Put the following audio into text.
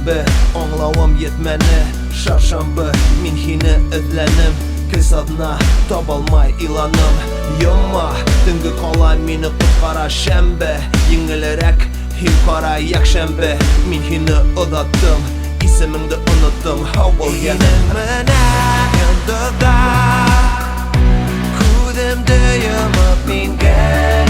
Дүшәмбе, аңлауым етмәне. Шаршамбы, мин һине эҙләнем. Кис аҙна, табалмай иланым. Йома, төнгө ҡала мине ҡотҡара. Шәмбе, еңелерәк һин ҡара. Йәкшәмбе, мин һине оҙаттым, исемеңде оноттом. Һау бул, йәнем. Менән йондоҙҙар, күҙемде йомоп мин гел